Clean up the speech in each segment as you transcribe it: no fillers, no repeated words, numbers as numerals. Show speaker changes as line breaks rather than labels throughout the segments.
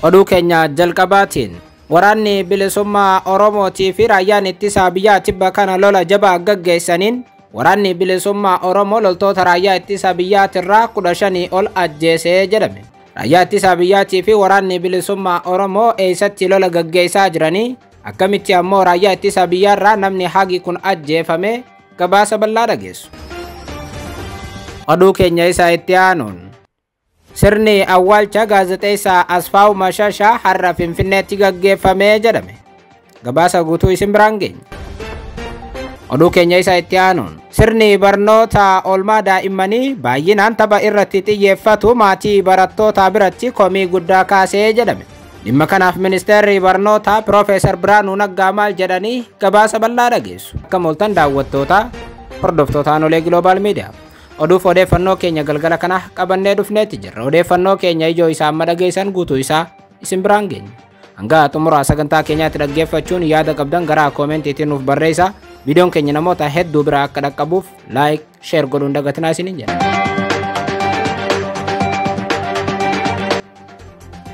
Oduu keenya jalqabaatiin waraanni bilisummaa Oromootii fi raayyaan ittisaa biyyaa tibba kana lola jabaa gaggeessaniin waraanni bilisummaa Oromoo loltoota raayyaa ittisaa biyyaatirraa 15 ol ajjeesee jedhame. Raayyaa ittisaa biyyaatii fi waraanni bilisummaa Oromoo eessatti lola gaggeessaa jiranii akkamitti ammoo raayyaa ittisaa biyyaarraa namni hagi kun ajjeefame gabaasa bal'aa dhageessu. Oduu keenya isa itti aanuun sirni awwaalcha gaazexeessaa Asfaaw Mashashaa har'a Finfinneetti gaggeeffamee jedhame. Gabaasa guutuu isin biraan geenya. Oduu keenya isa itti aanuun sirni barnoota oolmaa daa'immanii baay'inaan tapha irratti xiyyeeffatu maatii barattootaa biratti komii guddaa kaasee jedhame. Dhimma kanaaf ministeerri barnootaa Piroofeesar Biraanuu Naggaa maal jedhanii gabaasa bal'aa dhageessu. Akka mooltan daawwattoota hordoftoota Aanolee Global Media. Oduuf odeeffannoo keenya galgala kana qabannee dhufneetti jirra. Odeeffannoo keenya ijoo isaa amma dhageessan guutuu isaa isin biraan geenya. Hanga xumuraa sagantaa keenyaatti dhaggeeffachuun yaada qabdan gara koomentiitiin nuuf barreessaa. Viidiyoon keenya namoota hedduu biraa akka dhaqqabuuf like, share godhuun dagatinaa isiniin jedha.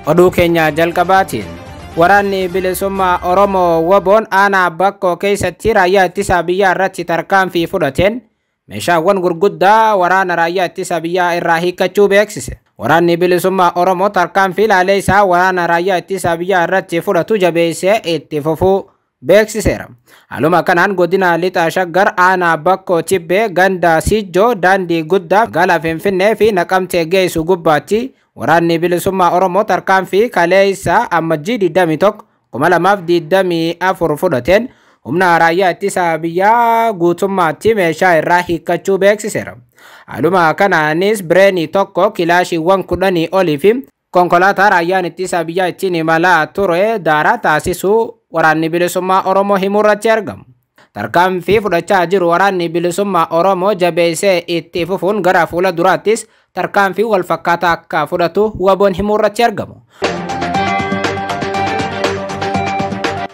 Oduu keenya jalqabaatiin waraanni bilisummaa Oromoo WBOn aanaa Bakkoo keessatti raayyaa ittisaa biyyaa irratti tarkaanfii fudhateen meeshaawwan gurguddaa waraana raayyaa ittisaa biyyaa irraa hiikkachuu beeksise. Waraanni bilisummaa Oromoo tarkaanfii laalee isaa waraana raayyaa ittisaa biyyaa irratti fudhatu jabeessee itti fufuu beeksiseera. Haaluma kanaan godina lixa Shaggar aanaa Bakkoo Tibbee ganda Sijjoo daandii guddaa magaalaa Finfinnee fi Naqamtee geessu gubbaatti waraanni bilisummaa Oromoo tarkaanfii kaleessa Ammajjii 21 2024 fudhateen humna raayyaa ittisaa biyyaa guutummaatti meeshaa irraa hiikkachuu beeksiseera. Haaluma kanaanis bireenii tokko kilaashiiwwan 10 olii fi konkolaataa raayyaan ittisaa biyyaa ittiin imalaa ture daaraa taasisuu waraanni bilisummaa Oromoo himuu irratti argamu. Tarkaanfii fudhachaa jiru waraanni bilisummaa Oromoo jabeessee itti fufuun gara fuula duraattis tarkaanfii wal fakkaataa akka fudhatu WBOn himuu irratti argamu.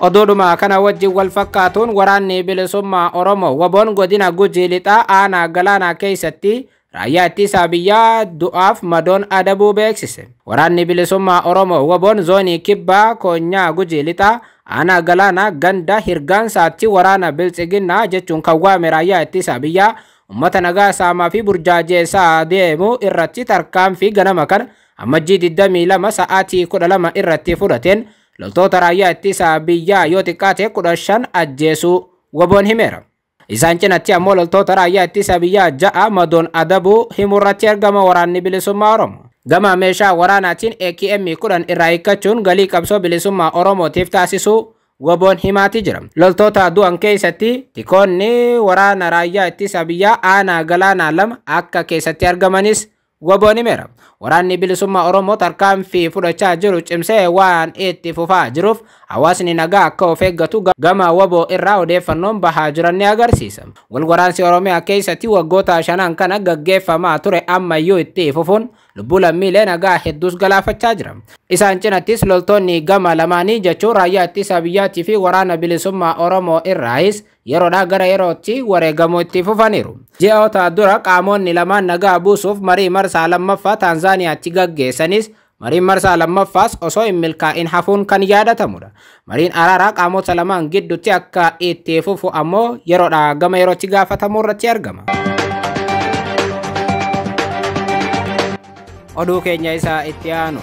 Oduudhuma kana wajjin wal fakkaatuun waraanni bilisummaa Oromoo WBOn godina Gujii lixaa aanaa Galaanaa keessatti raayyaa ittisaa biyyaa du'aaf madoon adabuu beeksise. Waraanni bilisummaa Oromoo WBOn zoonii kibbaa koonyaa Gujii lixaa aanaa Galaanaa ganda Hirgaansaatti waraana biltsiginnaa jechuun kan waame raayyaa ittisaa biyyaa uummata nagaa saamaa fi burjaajeessaa deemu irratti tarkaanfii ganama kana Ammajjii 22 sa'aatii 12 irratti fudhateen loltoota raayyaa ittisaa biyyaa yoo xiqqaate 15 ajjeesuu WBOn himeera. Isaan cinatti ammoo loltoota raayyaa ittisaa biyyaa 6 madoon adabuu himuu irratti argama waraanni bilisummaa Oromoo. Gama meeshaa waraanaatiin AKM 10 irraa hiikkachuun galii qabsoo bilisummaa Oromootiif taasisuu WBOn himaati jira. Loltoota du'an keessatti tikoonni waraana raayyaa ittisaa biyyaa aanaa Galaanaa 2 akka keessatti argamanis WBOn himeera. Waraanni bilisummaa Oromoo tarkaanfii fudhachaa jiru cimsee waan itti fufaa jiruuf hawaasni nagaa akka of eeggatu gama WBO irraa odeeffannoon bahaa jiran ni agarsiisa. Walwaraansi Oromiyaa keessatti waggoota 5 kana gaggeeffamaa ture ammayyuu itti fufuun lubbuu lammiilee nagaa hedduus galaafachaa jira. Isaan cinattis loltoonni gama lamaanii jechuun raayyaa ittisaa biyyaatii fi waraana bilisummaa Oromoo irraayis yeroodhaa gara yerootti wareegamuu itti fufaniiru. Ji'oota dura qaamonni lamaan nagaa buusuuf marii marsaa lammaffaa Taanzaaniyaatti gaggeessanis mariin marsaa lammaffaas osoo hin milkaa'in hafuun kan yaadatamudha. Mariin araaraa qaamota lamaan gidduutti akka itti fufu ammoo yeroodhaa gama yerootti gaafatamuu irratti argama. Oduu keenya isa itti aanu.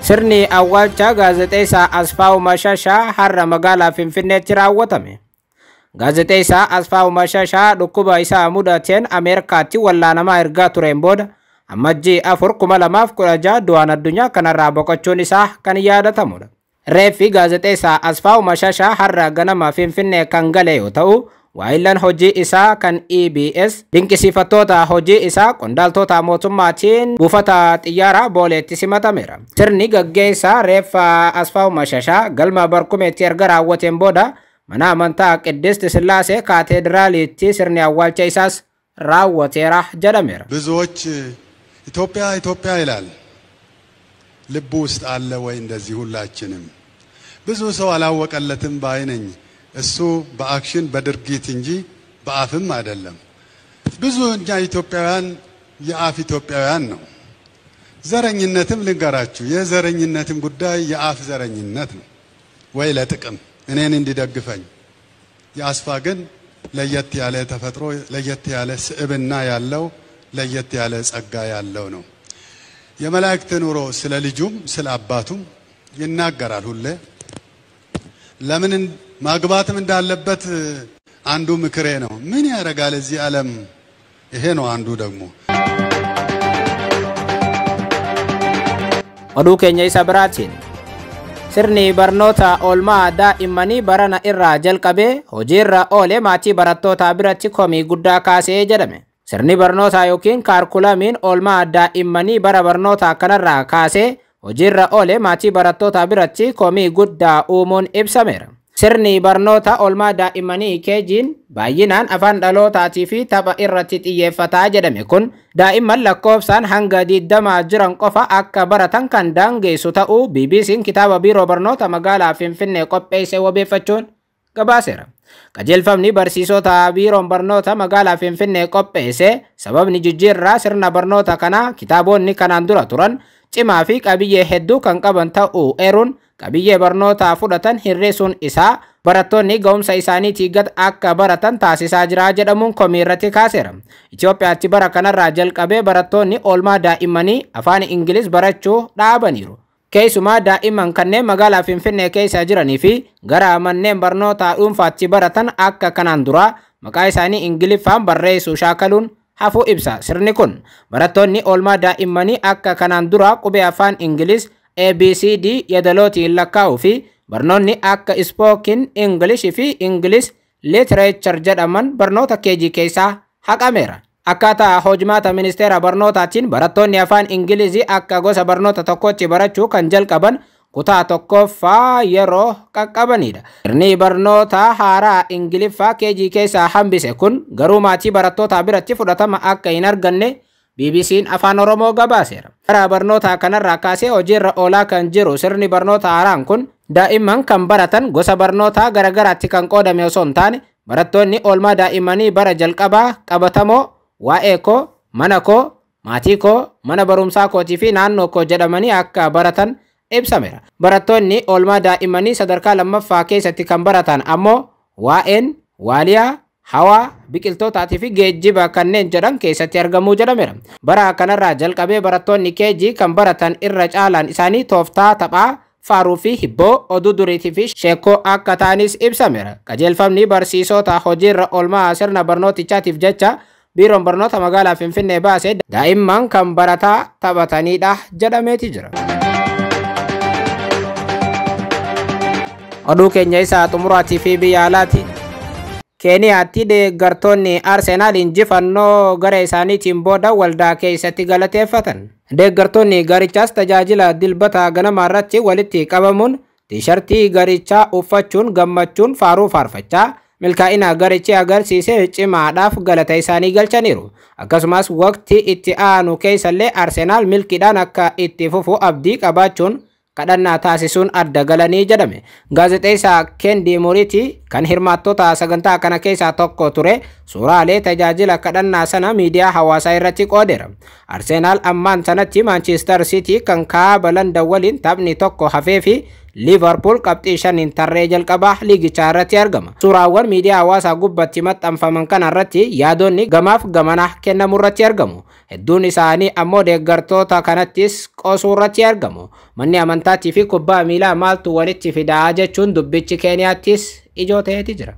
Sirni awwaalcha gaazexeessaa Asfaaw Mashashaa har'a magaalaa Finfinneetti raawwatame. Gaazexeessaa Asfaaw Mashashaa dhukkuba isaa mudateen Ameerikaatti wallaanamaa ergaa tureen booda Ammajjii 4 2016 du'aan addunyaa kanarraa boqochuun isaa kan yaadatamudha. Reeffi gaazexeessaa Asfaaw Mashashaa har'a ganama Finfinnee kan gale yoo ta'u, waayillan hojii isaa kan EBS dinqisiifattoota hojii isaa qondaaltota mootummaatiin buufata xiyyaaraa Booleetti simatameera. Sirni gaggeessaa reeffa Asfaaw Mashashaa galma Barkumeetti erga raawwateen booda mana amantaa Qiddist Sillaasee kaateediraaliitti sirni awwaalcha isaas raawwateera jedhameera.
ብዙዎች ኢትዮጵያ ኢትዮጵያ ይላል። ልቡ ውስጥ አለ ወይ እንደዚህ? ሁላችንም ብዙ ሰው አላወቀለትም ባይ ነኝ። እሱ በአክሽን በድርጊት እንጂ በአፍም አይደለም። ብዙ እኛ ኢትዮጵያውያን የአፍ ኢትዮጵያውያን ነው። ዘረኝነትም ልንገራችሁ፣ የዘረኝነትም ጉዳይ የአፍ ዘረኝነት ነው ወይ ለጥቅም እኔን እንዲደግፈኝ። የአስፋ ግን ለየት ያለ ተፈጥሮ፣ ለየት ያለ ስዕብና ያለው፣ ለየት ያለ ጸጋ ያለው ነው። የመላእክት ኑሮ ስለ ልጁም ስለ አባቱም ይናገራል ሁሌ። ለምን ማግባትም እንዳለበት አንዱ ምክሬ ነው። ምን ያደርጋል እዚህ ዓለም? ይሄ ነው አንዱ ደግሞ።
Oduu keenya isa biraatiin, sirni barnoota oolmaa daa'immanii barana irraa jalqabee hojiirra oole maatii barattootaa biratti komii guddaa kaasee jedhame. Sirni barnootaa yookiin kaarkulamiin oolmaa daa'immanii bara barnootaa kanarraa kaasee hojiirra oole maatii barattootaa biratti komii guddaa uumuun ibsameera. Sirni barnoota oolmaa daa'immanii keejiin baay'inaan afaan dhalootaatii fi tapha irratti xiyyeeffataa jedhame kun daa'imman lakkoofsaan hanga 20 jiran qofa akka baratan kan daangeessu ta'uu BBC'n kitaaba biiroo barnoota magaalaa Finfinnee qopheesse wabeeffachuun gabaaseera. Qajeelfamni barsiisota biiroon barnoota magaalaa Finfinnee qopheesse sababni jijjiirraa sirna barnoota kanaa kitaabonni kanaan dura turan cimaa fi qabiyyee hedduu kan qaban ta'uu eeruun, qabiyyee barnootaa fudhatan hir'isuun isaa barattoonni ga'umsa isaaniitii gad akka baratan taasisaa jira jedhamuun komii irratti kaaseera. Itoophiyaatti bara kanarraa jalqabee barattoonni oolmaa daa'immanii afaan Ingiliz barachuu dhaabaniiru. Keessumaa daa'imman kanneen magaalaa Finfinnee keessa jiranii fi gara manneen barnootaa dhuunfaatti baratan akka kanaan dura maqaa isaanii Ingiliffaan barreessuu shaakaluun hafuu ibsa sirni kun. Barattoonni oolmaa daa'immanii akka kanaan dura qubee afaan Ingiliz ABCD yadalootiin lakkaa'uu fi barnoonni akka Spoken English fi English Literature jedhaman barnoota keejii keessaa haqameera. Akkaataa hojmaata ministeera barnootaatiin barattoonni afaan Ingilizii akka gosa barnoota tokkotti barachuu kan jalqaban kutaa tokkoffaa yeroo qaqqabanidha. Sirni barnoota haaraa Ingiliffaa keejii keessaa hambise kun garuu maatii barattootaa biratti fudhatama akka hin arganne BBC'n Afaan Oromoo gabaaseera. Bara barnoota kanarraa kaasee hojiirra oolaa kan jiru sirni barnoota haaraan kun daa'imman kan baratan gosa barnootaa garaagaraatti kan qoodame osoo hin taane, barattoonni oolmaa daa'immanii bara jalqabaa qabatamoo waa'ee koo, mana koo, maatii koo, mana barumsaa kootii fi naannoo koo jedhamanii akka baratan ibsameera. Barattoonni oolmaa daa'immanii sadarkaa lammaffaa keessatti kan baratan ammoo waa'een waaliyaa, hawaa, biqiltootaatii fi geejjiba kanneen jedhan keessatti argamuu jedhameera. Bara kanarraa jalqabee barattoonni keejii kan baratan irra caalaan isaanii tooftaa taphaa, faaruu fi hibboo, oduu duriitii fi sheekoo akka ta'anis ibsameera. Qajeelfamni barsiisota hojiirra oolmaa sirna barnootichaatiif jecha biiroon barnoota magaalaa Finfinnee baase daa'imman kan barataa taphatanidha jedhameeti jira. Oduu keenya isaa xumuraatii fi biyya alaatiin. Keeniyaatti deeggartoonni Arsenaal injifannoo gara isaaniitiin booda waldaa keessatti galateeffatan. Deeggartoonni garichaas tajaajila Dilbata ganama irratti walitti qabamuun tiishartii garichaa uffachuun gammachuun faaruu faarfachaa milkaa'ina garichi agarsiise cimaadhaaf galata isaanii galchaniiru. Akkasumas waqtii itti aanu keessallee Arsenaal milkiidhaan akka itti fufu abdii qabaachuun kadhannaa taasisuun adda galanii jedhame. Gaazexeessaa Kendi Muriiti kan hirmaattota sagantaa kana keessaa tokko ture suuraalee tajaajila kadhannaa sana miidiyaa hawaasaa irratti qoodeera. Arsenaal ammaan sanatti Manchester City kan kaaba London waliin taphni tokko hafee fi Liverpool qabxii 5 tarree jalqabaa liigichaa irratti argama. Suuraawwan miidiyaa hawaasaa gubbatti maxxanfaman kana irratti yaadonni gamaaf gamana kennamu irratti argamu. Hedduun isaanii ammoo deeggartoota kanattis qoosuu irratti argamu. Manni amantaatii fi kubbaa miilaa maaltu walitti fidaa jechuun dubbichi Keeniyaattis ijoo ta'eeti jira.